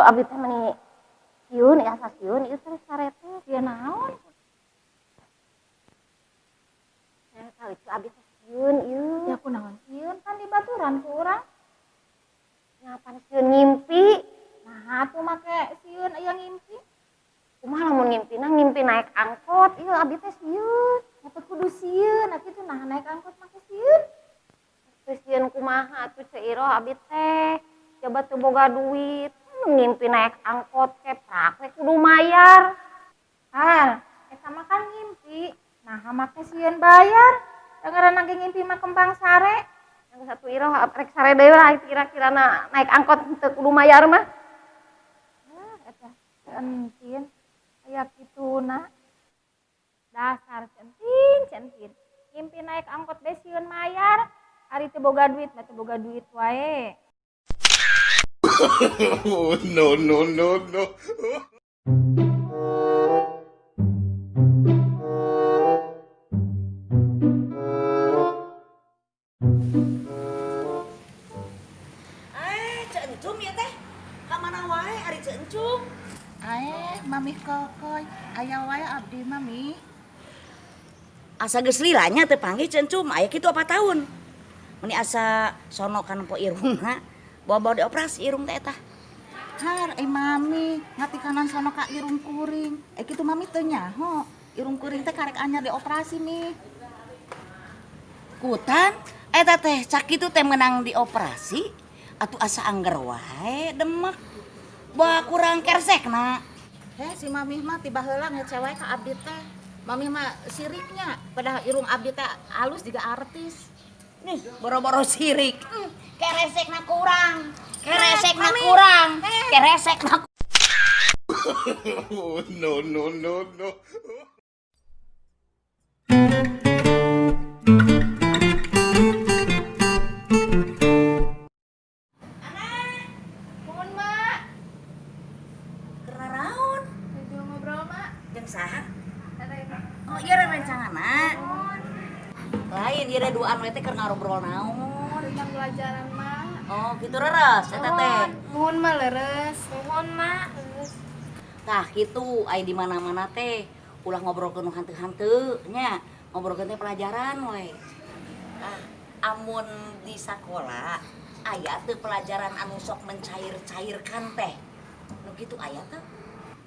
Abdi teh meni sieun asa sieun ieu teh sare teh. Sieun naon? Kali itu abdi teh sieun ieu. Ya kunaon sieun kan dibaturan ku urang. Ngapan sieun ngimpi? Nah, atuh make sieun aya ngimpi. Kumaha lamun ngimpina ngimpi naik angkot ieu abdi teh sieun. Nya teh kudu sieun atuh nah naik angkot make sieun. Teu sieun kumaha atuh Ceu Iroh abdi teh. Coba teu boga duit, ngimpi naik angkot keprak we kudu mayar. Har, eta mah kan ngimpi. Nah, make sieun bayar. Da ngaranna ge ngimpi mah kembang sare. Yang satu Iroh rek sare deui lah kira-kirana naik angkot teu kudu mayar mah. Hah, eta centin aya kituna. Dasar centin, centin. Ngimpi naik angkot be sieun mayar. Ari teu boga duit mah teu boga duit wae. Oh, no, no, no, no. Ceu Encum ya teh. Ka mana wae ari Ceu Encum? Mami kokoy, aya wae abdi mami. Asa geus lila nya teu panggih Ceu Encum, aya kitu apa tahun. Meni asa sono kana po irungna. Bawa-bawa dioperasi irung teh eta. Har, mami, ngatikanan sono ka irung kuring. Kitu mami teu nyaho. Irung kuring teh karek anyar dioperasi nih. Kutan, eta teh sakitu teh menang dioperasi atuh asa angger wae demek. Bawa kurang kersekna. Si mami mah tiba heula ngece wae ka abdi teh. Mami mah siriknya, padahal irung abdi teh halus juga artis. Nih, boro-boro sirik. Keresekna kurang. Keresekna kurang. Keresekna. Oh, no, no, no, no. Anak. Mohon, Mak. Keur naraon? Nuju ngobrol, Mak. Jeung saha? Oh, ieu rencanganna. Lain ieu duaan we teh keur ngarobrol naon? Tentang pelajaran, Mak. Oh, kitu leres eta teh. Nuhun mah leres. Nuhun, Mak. Tah kitu aya di mana-mana teh ulah ngobrolkeun nu hanteu-hanteu nya, ngobrolkeun teh pelajaran we. Tah, amun di sakola aya teu pelajaran anu sok mencair-cairkan teh. Nu kitu aya teu?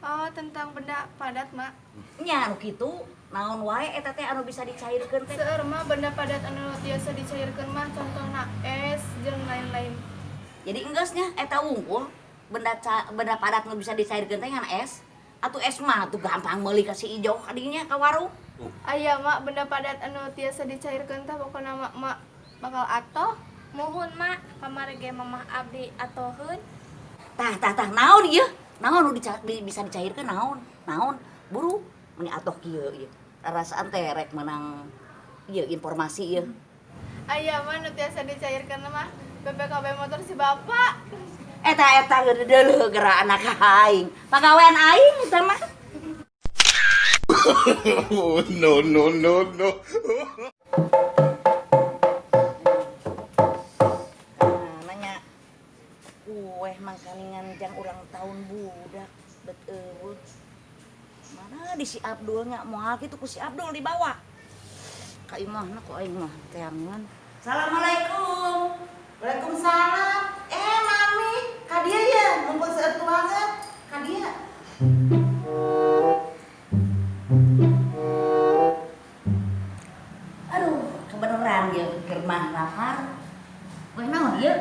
Oh, tentang benda padat, Mak. Nya anu kitu naon wae eta teh anu bisa dicairkeun teh? Seueur mah benda padat anu tiasa dicairkeun mah contohna es jeung lain-lain. Jadi enggeus nya eta wungkul benda padat nu bisa dicairkeun teh ngan es. Atuh es mah atuh gampang meuli ka si Ijo kadinya ka warung. Aya mak benda padat anu tiasa dicairkeun teh pokona mak mak bakal atoh. Muhun mak kamari ge mamah abdi atoheun. Tah tah tah naon ieu? Naon nu bisa dicairkeun naon? Naon? Buru meni atoh kieu ieu. Rasaan teh rek menang ieu informasi ieu. Aya mah nu tiasa dicairkeun mah BPKB motor si bapak. Eta eta deuleuh geura anak aing. Pagawean aing eta mah. Oh, no, no, no, no. Nah, nanya kue mangkaningan jang ulang tahun budak bet eueuh. Mana di si Abdulnya moal kitu ku si Abdul dibawa. Ka imahna ku aing mah teangan. Assalamualaikum. Waalaikumsalam. Mami, ka dieu ya, mumpung seueur tuangan. Ka dieu. Aduh, kebeneran ieu keur mah lapar. Kue naon ieu?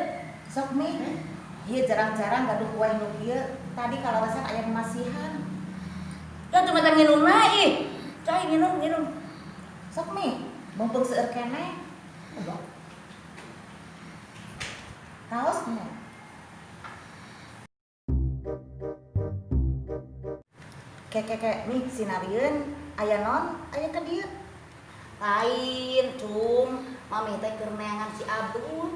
Sok mi. Ieu jarang-jarang gaduh kue nu kieu. Tadi kalawasan aya masihan. Ya cuma teh nginumna ih. Cai nginum, nginum. Sok mi, mumpung seueur keneh. Kaosnya. Kek mi sinarieun aya non aya ka dieu. Lain, cum. Mami teh keur neangan si Abdul.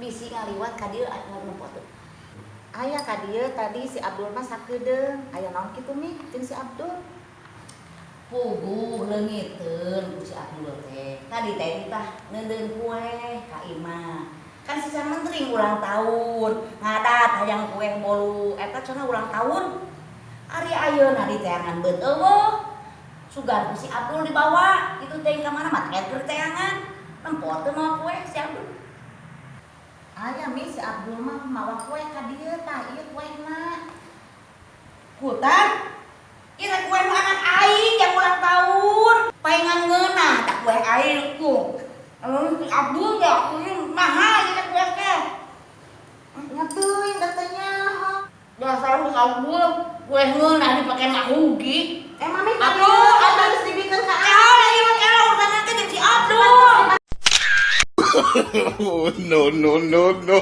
Bisi ngaliwat ka dieu nempo teu. Aya ka dieu tadi si Abdul mah sakedeung. Aya naon kitu mi jeung si Abdul? Puguh leungiteun ku si Abdul teh. Tadi teh tah neundeun kue ka imah. Kan si menteri ulang tahun, ngadat hayang kue bolu eta cenah ulang tahun. Ari ayeuna diteangan beut euweuh. Sugan ku si Abdul dibawa, itu teh ka mana mah keur teangan. Nempo teu mawa kue si Abdul. Aya, Mi, si Abdul mah mawa kue ka dieu, tah ieu kuehna. Kutan, ieu teh kue nu anak aing yang ulang tahun. Paingan ngeunah tah kue aing tuh. Anu si Abdul ya, mahal ieu teh kue teh. Nya teuing da teu nyaho. Dasar si Abdul, kue ngeunah dipake ngahugi. Eh, Mami ka Atuh, dieu atuh. atuh geus dibikeun ka Kau lagi mah kela urusan teh jeung si Abdul. Oh, no, no, no, no.